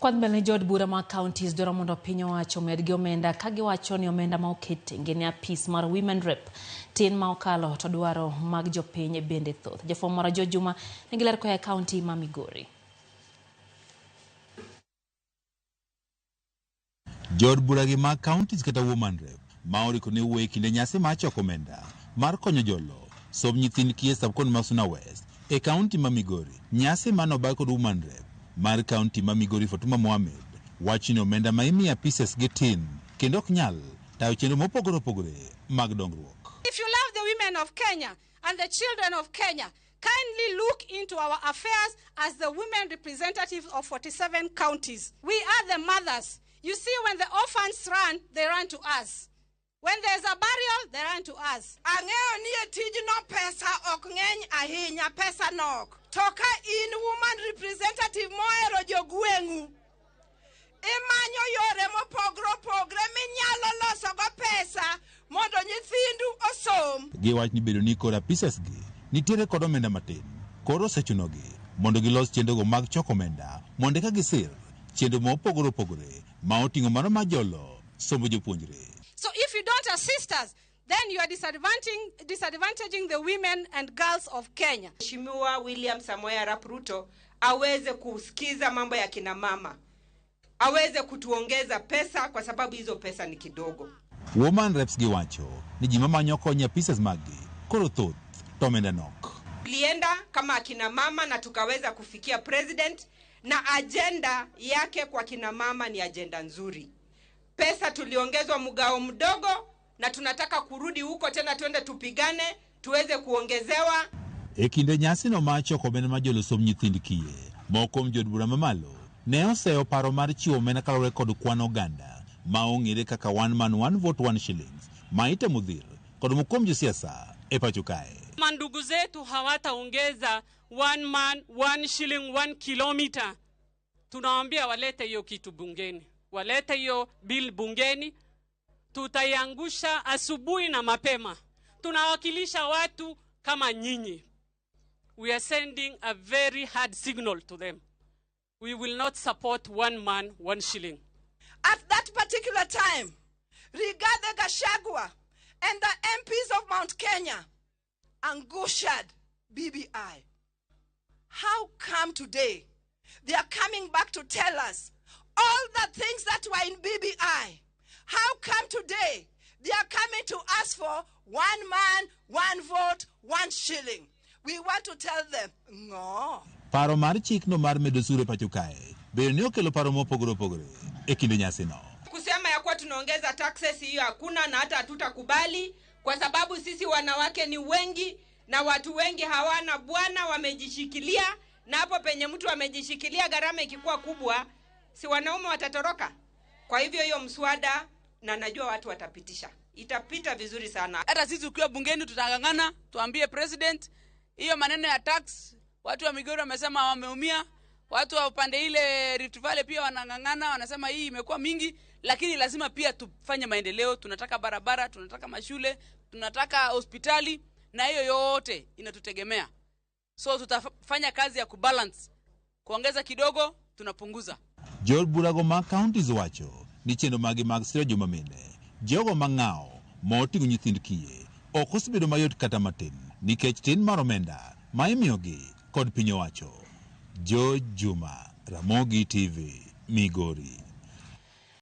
Kwadh mbele ni jood bura mag counties dwaro mondo piny owacho omedgi omenda ka giwacho ni omenda ma oket tenge ne apis mar Women Rep tin ma okalo to dwaro mag jopiny bende thoth. Jafwambo marwa George Juma nigi ler koa e kaunti ma Migori. Jood bura gi mag counties kata woman rep ma oriko ne wuoyo e kinde nyasi mar choko omenda mar konyo jolo somb nyithind kiye sub-county ma Suna West e kaunti ma Migori. Nyasi mane obag kod woman rep mar kaunti ma Migori Fatuma Mohamed wacho ni omenda ma imiyo apises gi tin kendo ok nyal tayo chenro mopogore opogore mag dongruok. If you love the women of Kenya and the children of Kenya, kindly look into our affairs as the women representatives of 47 counties. We are the mothers. You see, when the orphans run, they run to us. When there's a burial, they run to us. Ang'eyo ni e tijno pesa ok ng'eny ahinya, pesa nok. To ka in woman representative mohero jogweng'u, imanyo yore mopogre opogre minyalo losogo pesa mondo nyithindu osom. Giwach ni bedo ni koro apises gi nitiere kod omenda matin, koro osechunogi mondo gilos chenrogo mag choko omenda mondo eka gisir chenro mopogore opogore ma oting'o mano mar jolo somb jopuonjre. So if you don't assist us, then you are disadvantaging the women and girls of Kenya. Mheshimiwa William Samoei Arap Ruto aweze kusikiza mambo ya kina mama, aweze kutuongeza pesa kwa sababu hizo pesa ni kidogo. Woman reps giwacho ni ji mamanyo kony e apises maggi koro thoth to omenda nok. Tulienda kama akina mama na tukaweza kufikia president, na agenda yake kwa kina mama ni agenda nzuri. Pesa tuliongezwa mgao mdogo na tunataka kurudi huko tena tuende tupigane tuweze kuongezewa. E kinde nyasi no mar choko omenda mar jolo somb nyithind kiye, moko kuom jood bura mamalo ne oseyo paro mar chiwo omenda kaluwore kod kwan oganda ma ong'ere kaka one man one vote one shillings ma itemo dhir kod moko kuom josiasa e pacho kae. Mandugu zetu hawataongeza one man one shilling 1 kilometer. Tunawaambia walete hiyo kitu bungeni, walete hiyo bill bungeni, tutaiangusha asubuhi na mapema. Tunawakilisha watu kama nyinyi. We are sending a very hard signal to them. We will not support one man, one shilling. At that particular time, Rigathi Gachagua and the MPs of Mount Kenya angushed BBI. How come today they are coming back to tell us all the things that were in BBI? How come today they are coming to ask for one man, one vote, one shilling? We want to tell them, no. Paro mar chikno mar medo osuru e pacho kae bende ne okelo paro mopogore opogore e kinde nyasino. Kusema ya kuwa tunaongeza taxes hiyo hakuna, na hata hatutakubali kwa sababu sisi wanawake ni wengi na watu wengi hawana bwana, wamejishikilia, na hapo penye mtu amejishikilia gharama ikikuwa kubwa, si wanaume watatoroka? Kwa hivyo hiyo mswada, na najua watu watapitisha, itapita vizuri sana. Hata sisi ukiwa bungeni tutang'ang'ana, tuambie president hiyo maneno ya tax. Watu wa Migori wamesema wameumia, watu wa upande ile Rift Valley pia wanang'ang'ana, wanasema hii imekuwa mingi, lakini lazima pia tufanye maendeleo. Tunataka barabara, tunataka mashule, tunataka hospitali, na hiyo yote inatutegemea. So tutafanya kazi ya kubalance, kuongeza kidogo tunapunguza. Jood burago mag counties wacho ni chenro magi mag siro joma mine, jogo mang'awo moting'o nyithind kiye ok osebedo mayot kata matin nikech tin mar omenda ma imiyogi kod piny owacho. George Juma, Ramogi TV, Migori.